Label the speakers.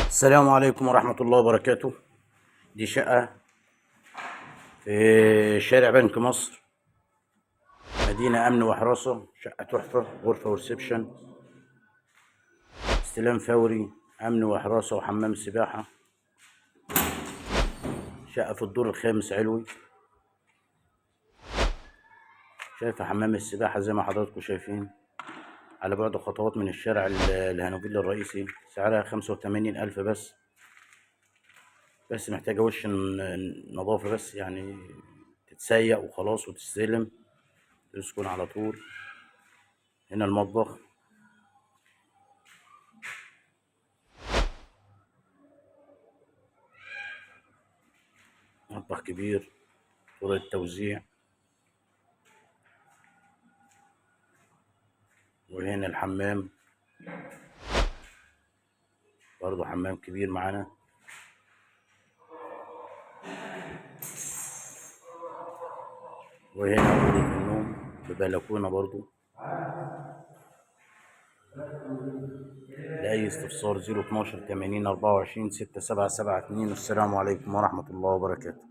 Speaker 1: السلام عليكم ورحمة الله وبركاته. دي شقة في شارع بنك مصر، مدينة أمن وحراسة. شقة تحفة، غرفة وريسبشن، استلام فوري، أمن وحراسة وحمام سباحة. شقة في الدور الخامس علوي. شايفة حمام السباحة زي ما حضراتكم شايفين، على بعد خطوات من الشارع الهانوفيل الرئيسي. سعرها 85,000 بس، بس محتاجة وش نظافة بس، يعني تتسيق وخلاص وتستلم تسكن على طول. هنا المطبخ، مطبخ كبير، طرق التوزيع. وهنا الحمام، برضو حمام كبير معانا. وهنا أوضة النوم ببلكونة برضو. لأي استفسار 012 80 24 6772. والسلام عليكم ورحمة الله وبركاته.